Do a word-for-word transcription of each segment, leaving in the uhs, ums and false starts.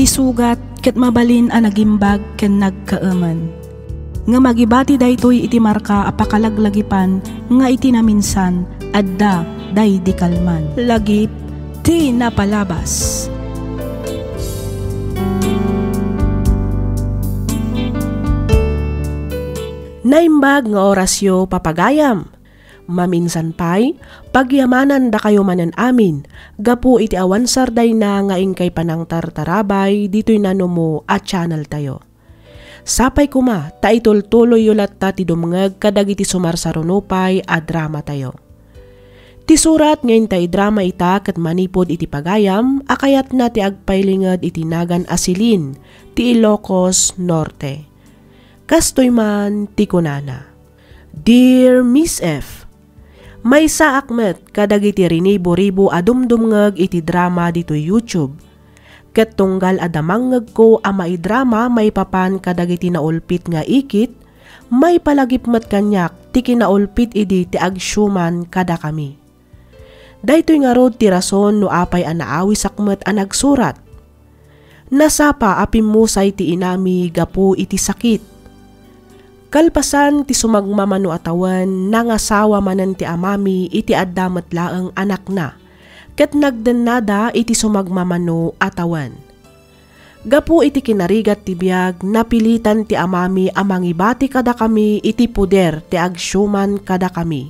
sugat ket mabalin a nagimbag ken nagkaemen. Ngem agibati daytoy iti marka a pakalaglagipan nga iti naminsan, adda daydi kalman. Lagip ti napalabas. Naimbag nga orasyo, papagayam. Maminsan pay, pagyamanandakayo manen amin, gapu iti awan sardayna nga inkay panangtartarabay ditoy nanumo a channel tayo. Sapay koma ta itultuloyyo latta ti dumngeg kadagiti sumarsaruno pay a drama tayo. Ti surat nga inta idrama ita ket manipud iti pagayam a kayatna ti agpailinged iti nagan a Celine ti Ilocos Norte. Kastoy man ti kunana, Dear Miss F, maysaak met kadagiti rinibo-ribo a dumdumngeg iti drama ditoy YouTube. Ket tunggal a damangngegko a maidrama maipapan kadagiti naulpit nga ikit, maipalagip met kaniak ti kinaulpit idi ti agsiuman kadakami. Daytoy ngarud ti rason no apay a naawisak met a nagsurat. Nasapa a pimmusay ti inami gapu iti sakit. Kalpasan ti sumagmamano a tawen, nangasawa manen ti amami iti adda met laeng anakna, ket nagdennada iti sumagmamano a tawen. Gapu iti kinarigat ti biag, napilitan ti amami a mangibati kadakami iti poder ti agsiuman kadakami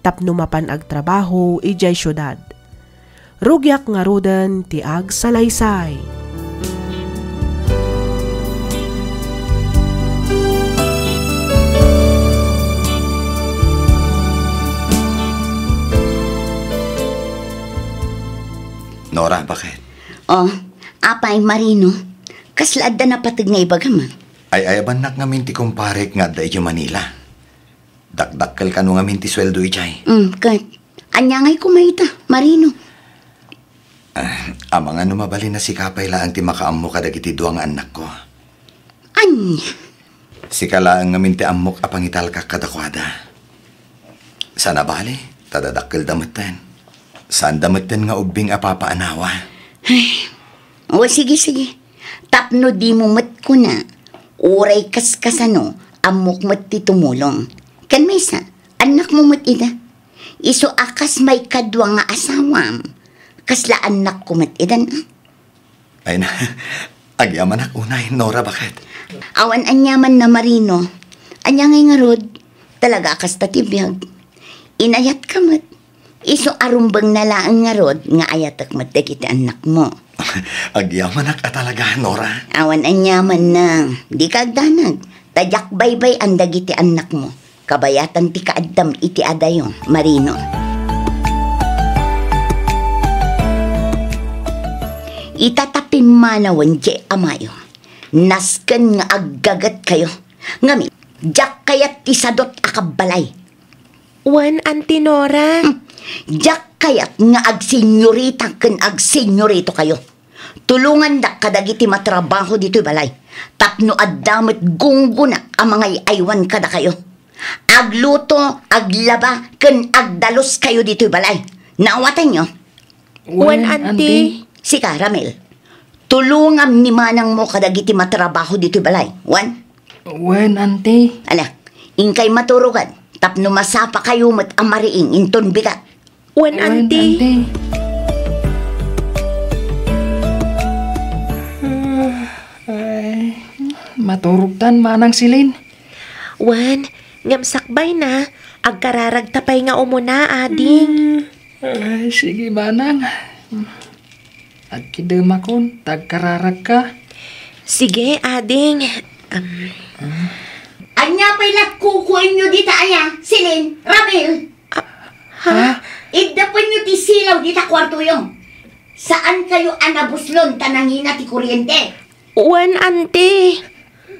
tapno mapan agtrabaho idiay siudad. Rugiak ngaruden ti agsalaysay. Nora, bakit? Oh, apay, Marino, kasla adda napateg nga ibagam, a? Ay-ayabannak ngamin ti kumparek nga adda idiay Manila. Dakdakkel kano ngamin ti sueldo idiay. Mm, ket ania ngay koma ita, Marino? Ah, amangan no mabalin a sika pay laeng ti makaammo kadagiti dua nga annakko. Ania? Sika laeng ngamin ti ammok a pangitalkak kadakuada. Sana bale, ta dadakkelda metten. Saanda metten nga ubbing a papaanawa. Ay, o, sige, sige. Tapno dimo met kuna, uray kaskasano, ammok met ti tumulong. Ken maysa, annakmo met ida. Isu a kas maikadua nga asawam, kasla annakko met idan, a? Ay na, agyamanak unay, Nora, bakit? Awan aniamanna, Marino. Ania ngay ngarud, talaga a kasta ti biag. Inayatka met. Isu a rumbengna laeng ngarud nga ayatek met dagiti annakmo. Agyamanak a talaga, Nora. Awan aniamanna. Dika agdanag. Ta diak baybay-an dagiti annakmo. Kabayatan ti kaaddam iti adayo, Marino. Ita ta pimmanawen diay amayo, nasken nga aggagetkayo. Ngem, diak kayat ti sadot a kabbalay. Wen, Auntie Nora. Hmm. Diak kayat nga agsenyorita ken agsenyoritokayo. Tulongandak kadagiti matrabaho ditoy balay tapno adda met gunggonak a mangay-aywan kadakayo. Agluto, aglaba, ken agdaluskayo ditoy balay. Naawatanyo? Wen, Wen, Auntie. Auntie. Sika, Ramil. Tulongam ni manangmo kadagiti matrabaho ditoy balay. Wen? Wen, Auntie. Ala, inkay maturogan tapno masapakayo met a mariing inton bigat. Wen, Wen, Auntie. Auntie. Ay, maturogtan, Manang Celine. Wen, ngem sakbay na, agkararagta pay nga umuna, ading. Mm, ay, sige, Manang. Agkidemakon, ta agkararagka. Sige, ading. Um, Ania pay lat kukuenyo dita aya, Celine, Ramil? Ha? Iddapenyo ti silaw dita kuartoyo. Saankayo a nabuslon ta nangina ti kuryente. Wen, Auntie.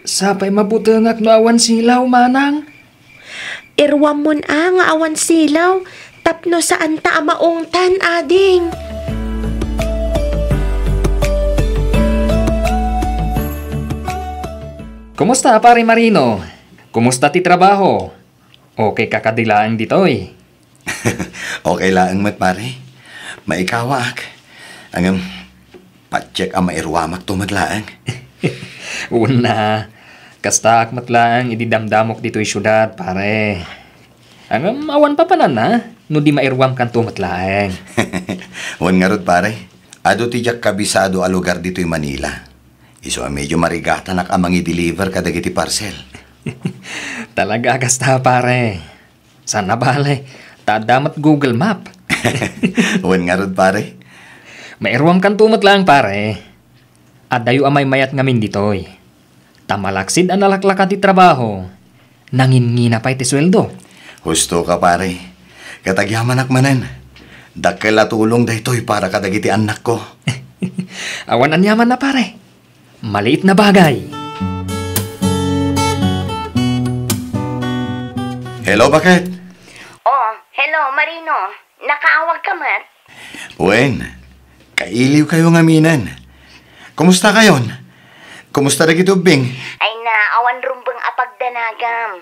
Sapay mabutengak no awan silaw, Manang. Iruammon a nga awan silaw, tapno saanta a maungtan, ading. Kumusta, Pare Marino? Kumusta ti trabaho? Okay ka kadi laeng ditoy? Okay laeng met, pare. Maikawaak. Ngem, Patiek a mairuamakto met laeng. Una, kastaak met laeng idi damdamok ditoy siudad, pare. Ngem awan papananna, no di mairuamkanto met laeng. Wen ngarud, pare, adu ti diak kabisado a lugar ditoy Manila. Isu a medyo marigatanak a mangi-deliver kadagiti parcel. Talaga a kasta, pare. Saan a bale, ta adda met Google Map. Wen ngarud, pare. Mairuamkanto met laeng, pare. Adayo a maymayat ngamin ditoy. Ta malaksid a nalaklaka ti trabaho, nangingina pay ti sueldo. Husto ka, pare. Ket agyamanak manen. Dakkel a tulong daytoy para kadagiti annakko. Awan aniamanna, pare. Maliit na bagay. Hello, Baket. Oh, hello, Marino. Nakaawag ka met? Wen, kailiw kayo ngamin. Kumusta kayon? Kumusta dagiti ubbing? Ay na, awan rumbeng a pagdanagam.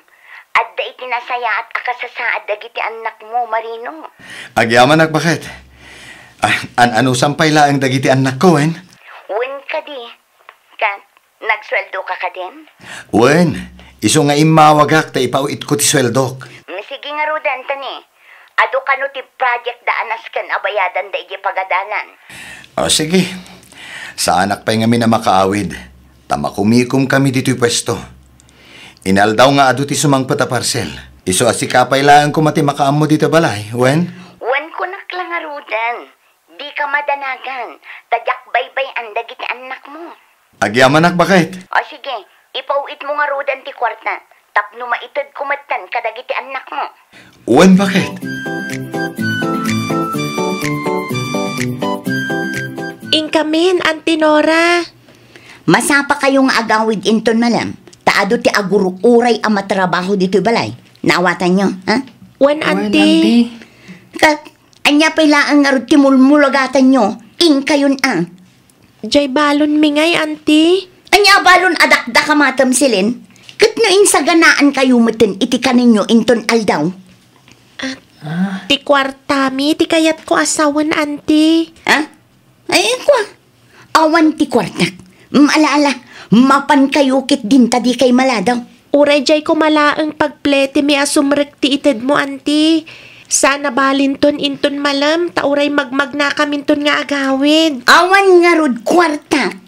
Adda iti nasayaat a kasasaad dagiti annakmo, Marino. Agyamanak, Baket. Ah, an-anusan pay laeng dagiti annakko, wen? Wen kadi. Ket, nagsueldo ka kadin? Wen, isu nga immawagak ta ipaw-itko ti sueldok. Mm, sige ngaruden, ta ni, adu kano ti project da a nasken a bayadan da idiay pagadalan. O, sige. Saanak pay ngamin a makaawid, ta makumikom kami ditoy puesto. Inaldaw nga adu ti sumangpet a parcel. Isu a sika pay laeng koma ti makaammo ditoy balay, wen? Wen, kunak la ngaruden. Dika madanagan, ta diak baybay-an dagiti annakmo. Agyamanak, Baket. O sige, ipaw-itmo ngaruden ti kuarta, tapno maitedko metten kadagiti annakmo. Wen, Baket. Inkamin, Auntie Nora. Masapa kayo nga agawid inton malem, ta adu ti agur-uray a matrabaho ditoy balay. Naawatanyo, ha? Wen, Wen, Auntie. Auntie. Ka-, Ania pay laeng ngarud ti mulmulagatanyo? Inkayon a. Jay balonmi ngay, Auntie. Ania balon a dakdakamatem, Celine? Ket no insaganaan kayo meten iti kaninyo inton aldaw? Ah, Ah. Ti kuartami ti kayatko a sawen, Auntie. Ha? Ay, kua. Awan ti kuartak. Mm, ala, ala, mapan kayo ket dinta dikay maladaw. Uray jay koma laeng pagpletimi a sumrek ti itedmo, Auntie. Saan a balinton inton malem, ta uray magmagnakaminton nga agawid. Awan ngarud kuartak.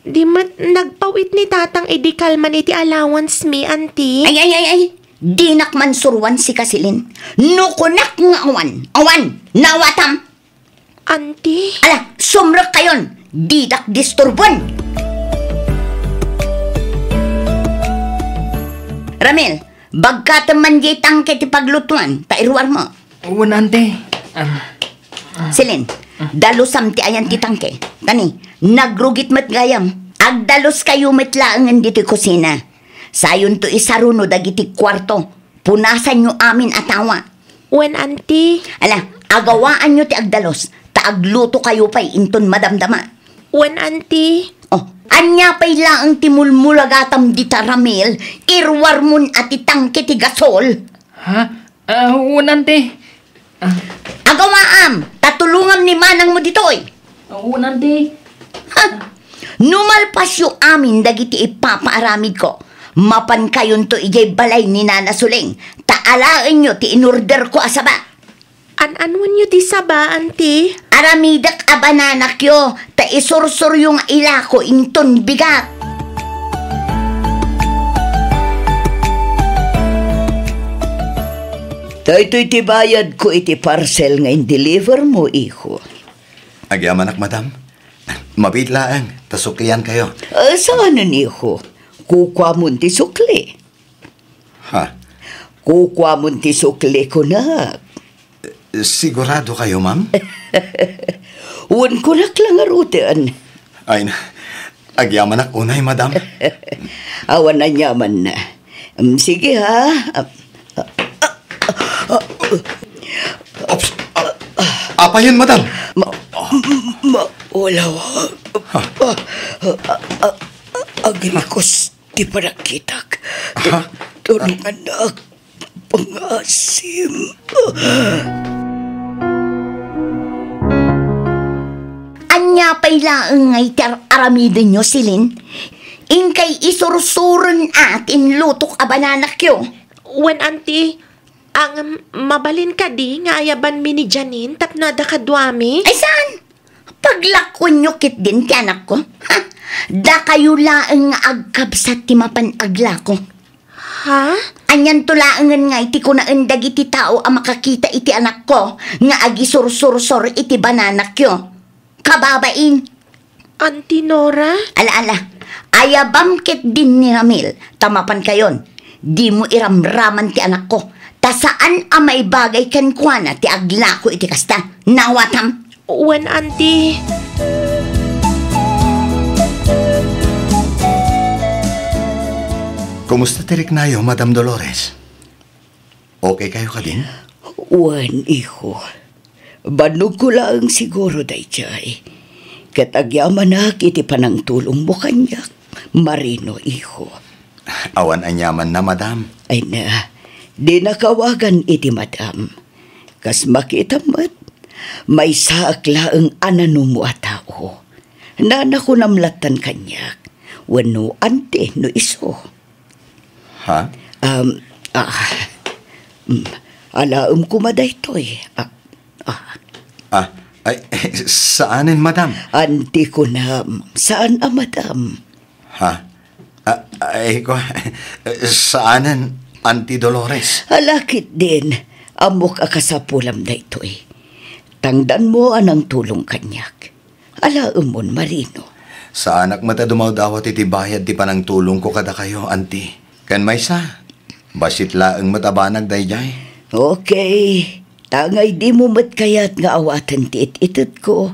Di met nagpaw-it ni Tatang idi kalman iti allowance mi, Auntie. Ay, ay, ay, ay. Dinak man suruan sika, Celine. No kunak nga awan, awan. Nawatam. Auntie? Ala, sumrek kayon! Didak disturbon! Ramil, bagkatem man diay tangke ti paglutuan, ta iruarmo. Wen, Auntie. Ah, ah. Celine, dalusam ti ayan ti tangke. Tani, nagrugit met gayam. Agdalus kayo met laengen ditoy kusina. Sayonto isaruno dagiti kuarto. Punasanyo amin a tawa. Wen, Auntie. Ala, agawaanyo ti agdalus, ta agluto kayo pay inton madamdama. Wen, Auntie. Oh, ania pay laeng ti mulmulagatam dita, Ramil? Iruarmon a ti tangke ti gasol. Ha? Ah, wen, Auntie. Ah. Agawaam, ta tulongam ni manangmo ditoy. Wen, Auntie. Ha? No malpasyo amin dagiti ipapaaramidko, mapan kayonto idiay balay ni Nana Suling, ta alaenyo ti inorderko a saba. An-anuenyo ti saba, Auntie? Aramidek a bananakyo, ta isursuryo nga ilako inton bigat. Daytoy ti bayadko iti parcel nga in-deliver mo, iho. Agyamanak, madam. Mabiit laeng, ta suklian kayo. Ah, saanen, iho? Kukuamon ti sukli. Ha? Kukuamon ti sukli, kunak. Sigurado kayo, ma'am? Wen, kunak la ngaruden. Ay na, agyamanak unay, madam. Awan aniamanna. Mm, sige, ha? Ops, a-, apayen, madam? Ma-, ma-, wala. Ha? A-, a-, a-, agrikus ti panagkitak. Tu-, Ha? Tulungannak. Pangasim. Ania Apay laeng ngay ti ar-, aramidenyo, Celine? Inkay isursuren a ti inlutok a bananakyo. Wen, Auntie, ang mabalin kadi nga ayabanmi ni Janine tapno adda kaduami? Ay, saan? Paglakuenyo ketdin ti anakko? Ha? Dakayo laeng nga agkabsat ti mapan aglako. Ha? Anianto laengen ngay ti kunaen dagiti tao a makakita iti anakko nga agisursursor iti bananakyo? Kababain! Auntie Nora? Ala, ala. Ayabam ketdin ni Ramil, ta mapankayon, dimo iramraman ti anakko, ta saan a maibagay kenkuana ti aglako iti kasta. Nawatam? Wen, Auntie. Kumusta ti riknayo, Madam Dolores? Okay kayo kadin? Wen, iho. Bannogko laeng siguro daydiay. Ket agyamanak iti panangtulongmo kaniak, Marino, iho. Awan aniamanna, madam. Ay na, dinaka awagan iti madam. Kas makitam met, maysaak laeng a nanumo a tao. Nanakunam lattan kaniak, wenno auntie no isu. Ha? Um, ah, mm, alaem koma daytoy. Ah, ah. Ah, ay, saanen, madam? Auntie ko na, saan a madam? Ha? Ah, ay, ko, saanen, Auntie Dolores? Ala ketdin, ammok a kasapulam daytoy. Tangdanmo a nangtulong kaniak. Alaemon, Marino. Saanak met a dumawdawat iti bayad ti panangtulongko kadakayo, Auntie. Ken maysa, bassit laeng met a banag daydiay. Okay. Tangay dimo met kayat nga awaten ti it-itedko.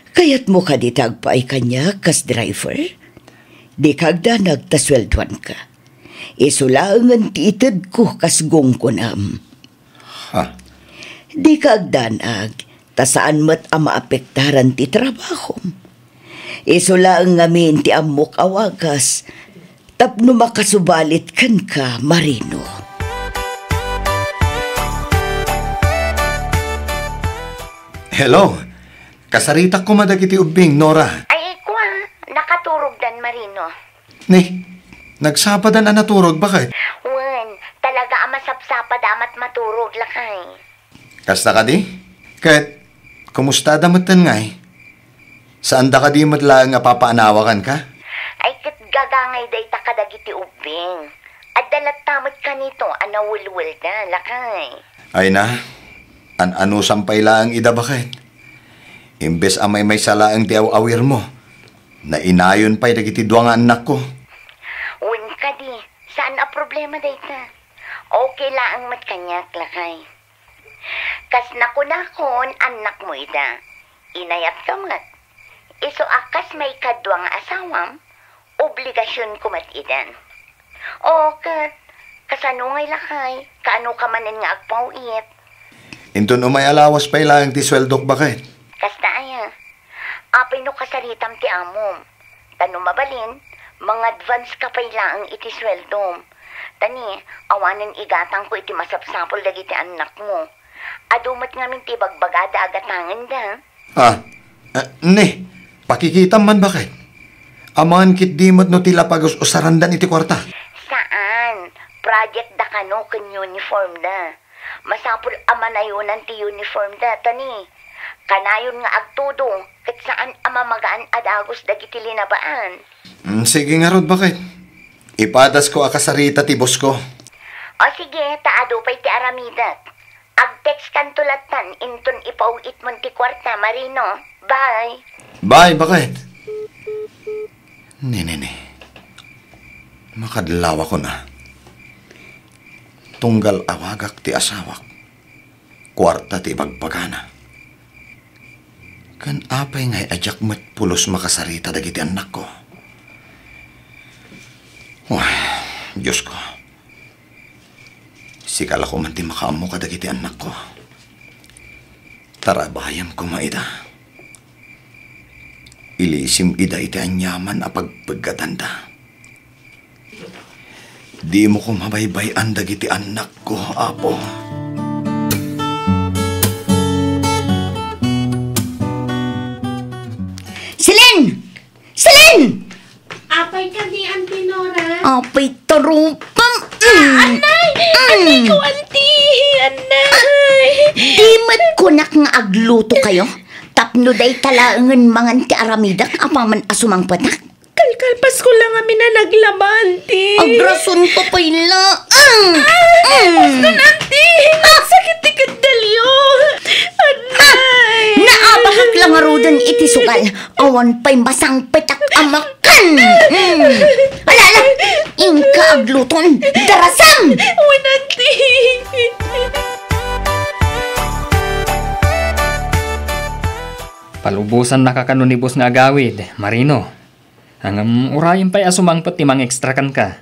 Kayatmo kadi ti agpaay kaniak kas driver? Dika agdanag ta sueldoanka. Isu laengen ti itedko kas gunggonam. Ha? Dika agdanag, ta saan met a maapektaran ti trabahom. Isu laeng ngamin ti ammok a wagas tapno makasubalit kenka, Marino. Hello. Kasaritak koma dagiti ubbing, Nora. Ay, kua, nakaturogdan, Marino. Ni, nagsapadan a naturog, baket? Wen, talaga a masapsapad a mat-, maturog, lakay. Kasta kadi? Ket, kumusta da metten ngay? Saanda kadi met laeng a papaanawakan ka? Ay, ket gagangay dayta kadagiti ubbing. Adda latta met kanito a nawelwelda, lakay. Ay na, an-anusam pay laeng ida, baket. Imbes a maymaysa laeng ti aw-awirmo, nainayon pay dagiti dua nga annakko. Wen kadi, saan a problema dayta. Okay laeng met kaniak, lakay. Kas nakunakon, annakmo ida. Inayatko met. Isu a kas maikadua nga asawam, obligasionko met idan. O, ket, kasano ngay lakay? Kaano ka manen nga agpaw-it? Inton umay a lawas pay laeng ti sueldok, baket. Kasta aya? Apay no kasaritam ti amom? Ta no mabalin, mangadvance ka pay laeng iti sueldom. Ta ni, awanen igatangko iti masapsapul dagiti annakmo. Adu met ngamin ti ibagbagada a gatangenda. Ah, eh, ne, pakikitam man, baket. Amangan ketdi met no ti la pagus-usarandan iti kuarta. Saan, project da kano ken uniform da. Masapul a manayonan ti uniform da, ta ni, kanayon nga agtudo, ket saan a mamagaan a dagus dagiti linabaan. Mm, sige ngarud, baket. Ipadasko a kasarita ti boss ko. O sige, ta adu pay ti aramidek. Ag-text kanto lattan inton ipaw-itmon ti kuarta, Marino. Bye. Bye, baket. Ni, ni, ni. Makadlawakon a. Tunggal awagak ti asawak. Kuarta ti ibagbagana. Ken apay ngay a diak met pulos makasarita dagiti annakko? Wah, Diosko. Sika la koma ti makaammo kadagiti annakko. Tarabayem koma ida. Ilisim ida iti aniaman a pagpeggatanda. Dimo koma baybay-an dagiti annakko, Apo. Celine! Apay kadi, Auntie Nora? Apay, tarupam. Ah, anay! Anay ko, Auntie! Anay! Di met kunak nga agluto kayo? Tapno dayta laengen mangan ti aramidek apaman a sumangpetak? Kalkalpas ko lang amin a naglaba, Auntie. Agrason ko pay la. Ah! Basta, Auntie! Nagsakit ti keddalyo! Anay! Naabakak la ngaruden iti sugal. Awan pay masangpetak a makan. Mm. Ala, ala. Inka agluton. Darasam! Wen, Auntie. Palubosannaka kano ni boss nga agawid, Marino. Ngem urayem pay a sumangpet ti mangextra kenka.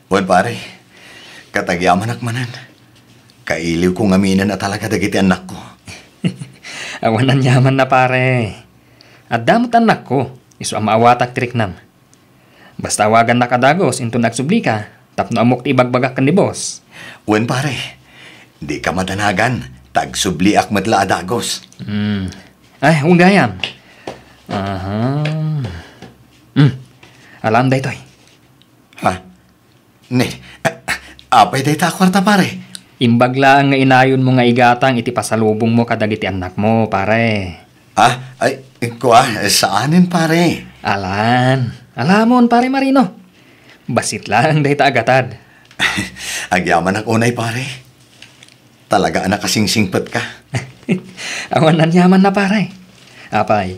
Wen, pare. Ket agyamanak manen. Kailiwko ngaminen a talaga dagiti annakko. Awan aniamanna, pare. Adda met annakko, isu a maawatak ti riknam. Basta awagannak a dagus inton agsublika, tapno ammok ti ibagbagak ken ni boss. Wen, pare. Dika madanagan, ta agsubliak met la a dagus. Hmm. Ay, wen gayam. Aha. Hmm. Alam daytoy. Ha? Ni, a-, apay dayta a kuarta, pare? Imbag laeng nga inayonmo nga igatang iti pasalubongmo kadagiti annakmo, pare. Ha? Ay, kua, saanen, pare. Alan. Alamon, pare Marino. Bassit laeng dayta a gatad. Agyamanak unay, pare. Talaga a nakasingsingpetka. Awan aniamanna, pare. Apay,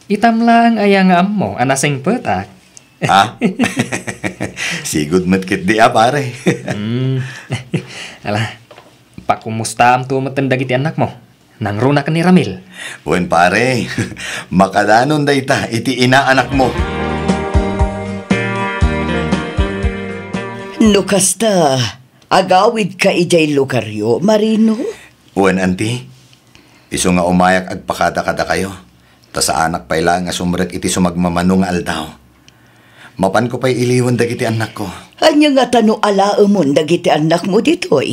itam laeng aya nga ammo a nasingpetak? Ha? Sigud met ketdi a, pare. Hmm. Ala, pakumustaamto metten dagiti annakmo. Nangruna ken ni Ramil. Wen, pare. Makadanon dayta iti inaanakmo. No kasta, agawidka idiay lugaryo, Marino? Wen, Auntie. Isu nga umayak agpakada kadakayo, ta saanak pay laeng a sumrek iti sumagmamano nga aldaw. Mapanko pay iliwen dagiti annakko. Ania ngata no alaemon dagiti annakmo ditoy?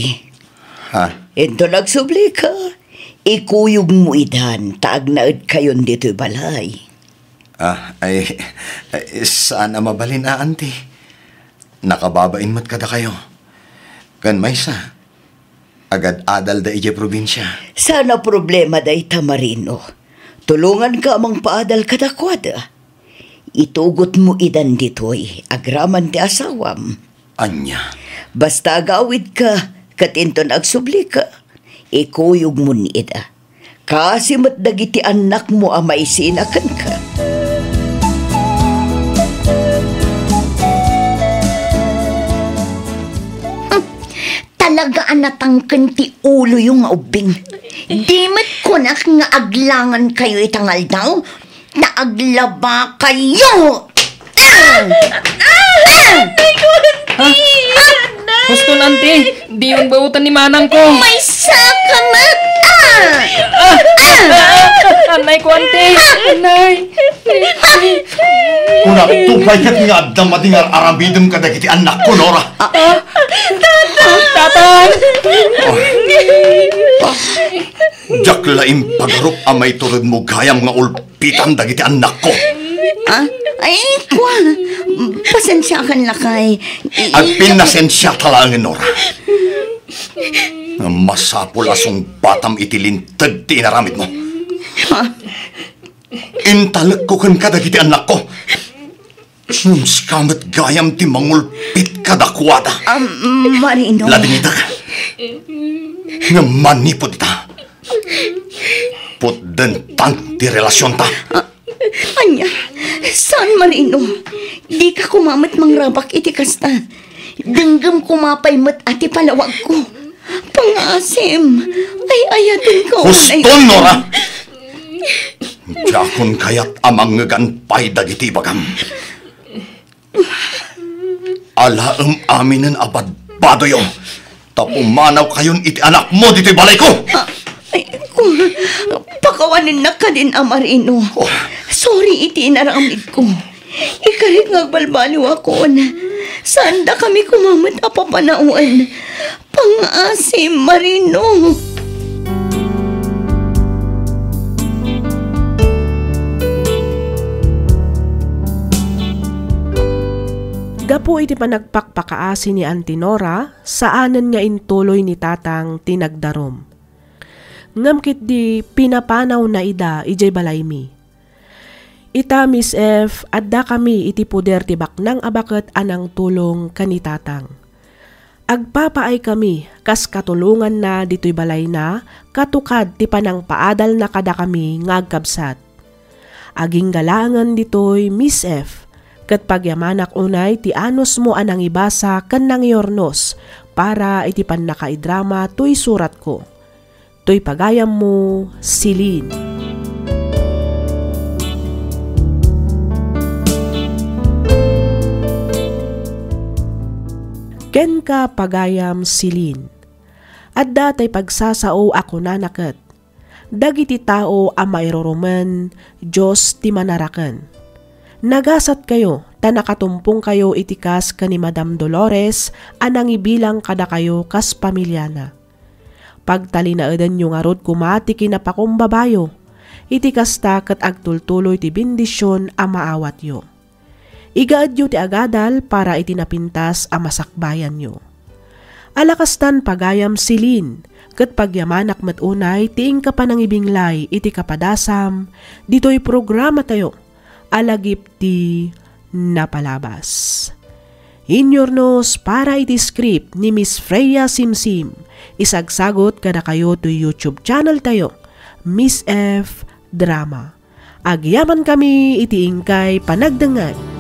Ha? Inton agsublika, ikuyogmo idan ta agnaedkayon ditoy balay. Ah, ay, ay, saan a mabalin a, Auntie. Nakababain met kadakayo. Ken maysa, agad-adalda idiay probinsia. Saan a problema dayta, Marino. Tulonganka a mangpaadal kadakuada. Itugotmo idan ditoy agraman ti asawam. Ania? Basta agawidka, ket inton agsublika, ikuyogmon ida. Kaasi met dagiti annakmo a maisina kenka. Hmm, talaga a natangken ti uloyo nga ubbing. Di met kunak nga aglangankayo ita nga aldaw, ta aglabakayo. Ah! Ah! Anay ko, Auntie! Ha? Anay! Huston, Auntie! Diyon baotan ni manangko! Maysa ka met! Ah! Ah! Ah! Anay ko, Auntie! Anay! Kunak, tupay ket nga adda madi nga ar-aramidem kadagiti annakko, Nora. Ah! Tatang! Diak la impagarup a maituredmo gayam nga ulpitan dagiti annakko. Ah? Ay, kua. Pasensiakan, lakay. I-, Agpinnasensiata laengen, Nora. Masapul a sungbatam iti linteg ti inaramidmo. Ha? Intalekko kenka dagiti annakko. Ngem sika met gayam ti mangulpit kadakuada. Um, Marino. Ladingita. Ngem manipud ita, putdentan ti relasionta. Ah, ania? Saan, Marino? Dika koma met mangrabak iti kasta. Denggem koma pay met a ti palawagko. Pangaasim, ay-ayatenko. Huston, Nora! Diakon kayat a mangngegan pay dagiti ibagam. Alaem aminen a badbadoyo, ta pumanawkayon iti anakmo ditoy balayko! Ah, ay, ku-, pakawanennak kadin a Marino. Oh. Sorry iti inaramidko. Ikarik nga agbalbaliwakon. Saan dakami koma met a papanawen? Pangaasim, Marino. Gapu iti panagpakpakaasi ni Auntie Nora, saanen nga intuloy ni Tatang ti nagdarum. Ngem ketdi pinapanawna ida idiay balaymi. Ita, Miss F, addakami iti poder ti baknang a baket a nangtulong ken ni Tatang. Agpapaaykami kas katulonganna ditoy balayna katukad ti panangpaadalna kadakami nga agkabsat. Agingga laengen ditoy, Miss F, ket pagyamanak unay ti anusmo a nangibasa ken nangiurnos para iti pannakaidrama toy suratko. Toy pagayammo, Celine. Kenka, pagayam Celine. Adda tay pagsasao a kunana ket, dagiti tao a mairurumen, Dios ti manaraken. Nagasatkayo ta nakatumpongkayo iti kas ken ni Madam Dolores a nangibilang kadakayo kas pamiliana. Pagtalinaedanyo ngarud koma ti kinapakumbabayo. Iti kasta ket agtultuloy ti bendision a maawatyo. Igaedyo ti agadal para iti napintas a masakbayanyo. Ala kastan, pagayam Celine, ket pagyamanak met unay ti inka panangibinglay iti kapadasam ditoy programatayo a Lagip ti Napalabas. Inyurnos para iti script ni Miss Freya Simsim, isagsagut kadakayo toy YouTube channel tayo, Miss F Drama. Agyamankami iti inkay panagdengngeg.